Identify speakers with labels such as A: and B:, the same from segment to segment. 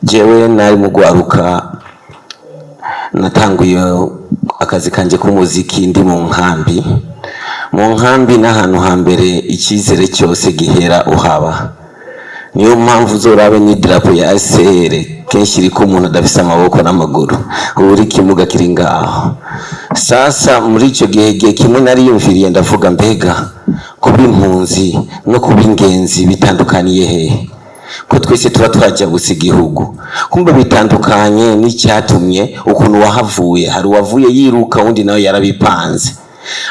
A: Jewe nari mu gwaruka, natanguye akazi kanje k'umuziki ndi mu nkambi. Mu nkambi n'ahantu hambere icyizere cyose gihera uhaba. Niyo mpamvu uzorabe n'idarapo ya ACR kenshi iriko umuntu adafise amaboko n'amaguru, ubu uri ikimuga kiri ngaho. Sasa muri ico gihe, gihe kimwe nariyumviriye, ndavuga: mbega kuba impunzi no kuba ingenzi bitandukaniye hehe, ko twese tuba twajabutse igihugu? Kumbe bitandukanye n'icyatumye ukuntu wahavuye. Hari uwavuye yiruka, uwundi nawe yarabipanze.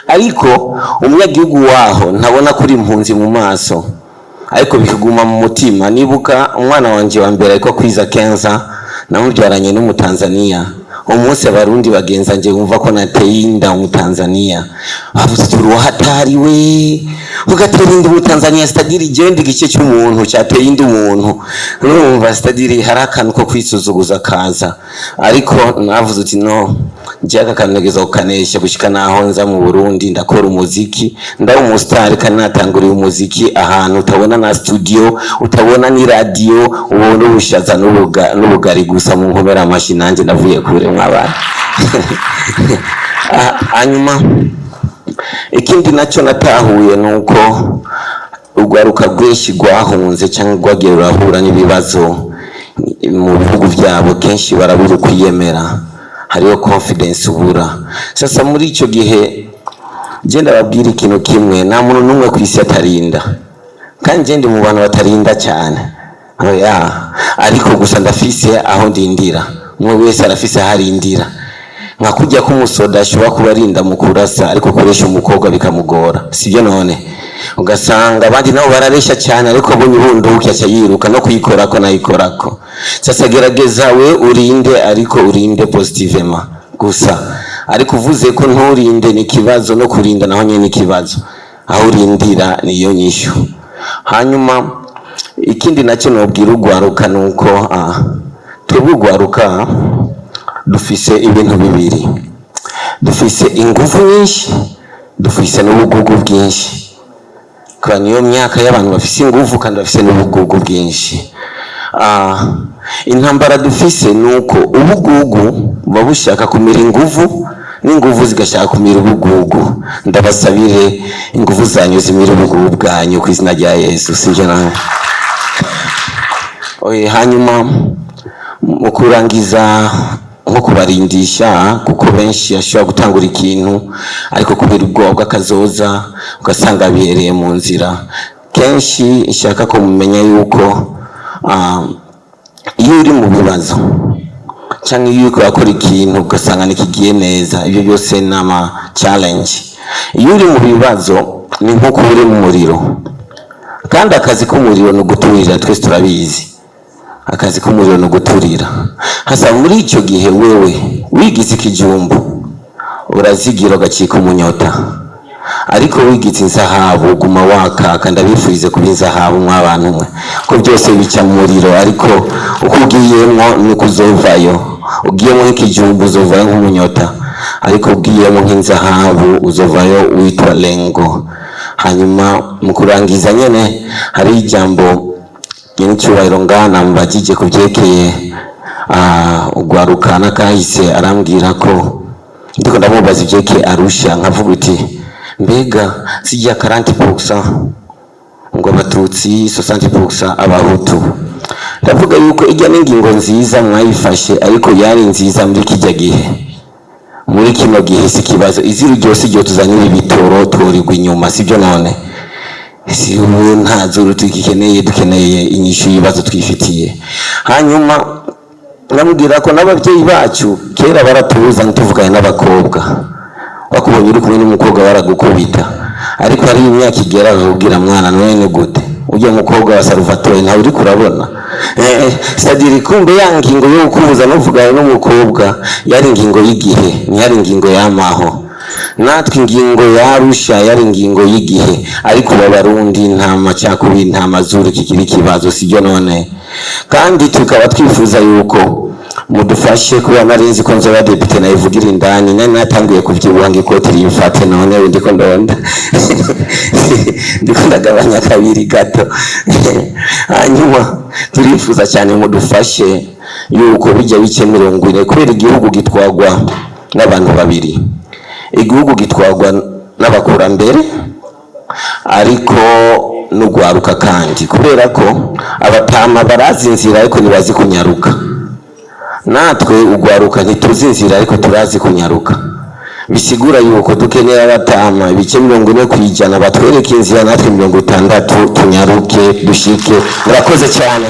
A: Ariko umunyagihugu waho ntabona kuri impunzi mu maso, ariko bikaguma mu mutima. Nibuka umwana wanje wa mbere ariko kwiza 15, namubyaranye n'Umutanzaniya. Umunsi Abarundi bagenza nje wumva ko nateye inda Umutanzaniya, bavuze turi uwahatari we ugatera inda Umutanzaniya, c'est-à-dire igenda igice cy'umuntu cyateye inda umuntu. Urumva, c'est-à-dire hari akantu ko kwisuzuguza kaza. Ariko navuze uti: no njye aka kantu nageza kukanesha, gushika naho nza mu Burundi, ndakora umuziki, ndaba umusitari, kandi natanguriye umuziki ahantu utabona na studio, utabona ni radio, ubona ubushaza n'ubugari gusa. Mu nkomera amashi, nanjye ndavuye kure mwabana. Hanyuma ikindi nacyo natahuye ni uko urwaruka rwinshi rwahunze cyangwa rwagiye rurahura n'ibibazo mu bihugu byabo, kenshi barabura ukwiyemera, hariho confidence ubura. Sasa muri icyo gihe genda babwira ikintu kimwe: nta muntu n'umwe ku isi atarinda, kandi njye ndi mu bantu batarinda cyane. Oya, ariko gusa ndafise aho ndindira. Umwe wese arafise aho arindira, nka kurya k'umusoda ashobora kuba arinda mu kurasa, ariko kuresha umukobwa bikamugora, sibyo? None ugasanga abandi nabo bararesha cyane, ariko abonye ubunduki aca yiruka no kuyikorako nayikorako. Sasa gerageza we urinde, ariko urinde positivement gusa. Ariko uvuze ko nturinde ni ikibazo, no kurinda naho nyene ni ikibazo. Aho urindira niyo nyishu. Hanyuma ikindi nacyo nobwira urwaruka ni uko twebwe urwaruka dufise ibintu bibiri: dufise ingufu nyinshi, dufise n'ubugugu bwinshi. Kubera niyo myaka y'abantu bafise ingufu kandi bafise n'ubugugu bwinshi. Intambara dufise ni uko ubugugu buba bushaka kumira ingufu, n'ingufu zigashaka kumira ubugugu. Ndabasabire ingufu zanyu zimira ubugugu bwanyu ku izina rya Yesu, sibyo nawe? Oye, hanyuma mu kurangiza, nko kubarindisha, kuko benshi ashobora gutangura ikintu, ariko kubera ubwoba bw'akazoza ugasanga bihereye mu nzira. Kenshi nshaka ko mumenya yuko iyo uri mu bibazo cyangwa iyo uriko urakora ikintu ugasanga ntikigiye neza, ibyo byose ni ama challenge. Iyo uri mu bibazo ni nko kuba uri mu muriro, kandi akazi k'umuriro ni uguturira. Twese turabizi, akazi k'umuriro ni uguturira. Hasa muri icyo gihe wewe wigize ikijumbu, urazigira ugacika umunyota, ariko wigize inzahabu uguma wakaka. Ndabifurize kuba inzahabu mw'abantu mwe, ko byose bica mu muriro, ariko uko ugiyemwo niko uzovayo. Ugiyemo nk'ikijumbu uzovayo nk'umunyota, ariko ugiyemo nk'inzahabu uzovayo witwa Lengo. Hanyuma mu kurangiza nyene, hari ijambo nyenicubahiro ngana mbagije ku vyerekeye ugwaruka n'akahise. Arambwira ko ndiko ndamubaza ivyerekeye Arusha, nkavuga uti: mbega zijya 40% ngo Abatutsi, 60% Abahutu? Ndavuga yuko ijya n'ingingo nziza mwayifashe, ariko yari nziza muri kijya gihe. Muri kino gihe si ikibazo. Iziri ryose iryo tuzanira ibitoro tworirwa inyuma, sibyo? None si ubu nta zuru tugikeneye, dukeneye inyishu y'ibibazo twifitiye. Hanyuma ndamubwira ko n'ababyeyi bacu kera baratubuza ntituvugane n'abakobwa, bakubonye uri kumwe n'umukobwa baragukubita. Ariko hari imyaka igera bakakubwira: mwana, none ni gute ujya mukobwa wa Salvatore ntawe uriko urabona? C'est-à-dire kumbe ya ngingo yo kubuza nuvugana n'umukobwa yari ingingo y'igihe, ntiyari ingingo y'amaho. Natwe ingingo y'Arusha yari ingingo y'igihe, ariko ubu Abarundi nta macakubiri, nta mazuru kikiri ikibazo, sibyo? None kandi tukaba twifuza yuko Mudufashe, kubera nari nzi ko nzoba depite nayivugira indani, nari natanguye kuvyibuha ngo ikoti rimfate. None ubu ndiko ndonda, ndiko ndagabanya kabiri gato. Hanyuma turifuza cyane mudufashe yuko bijya bice 40, kubera igihugu gitwagwa n'abantu babiri. Igihugu gitwagwa n'abakurambere, ariko n'ugwaruka kandi, kubera ko abatama barazi inzira ariko ntibazi kunyaruka. Natwe ugwaruka ntituzi inzira ariko turazi kunyaruka. Bisigura yuko dukenera abatama ibice 40% batwereka inzira, natwe 60 tunyaruke dushike. Murakoze cyane.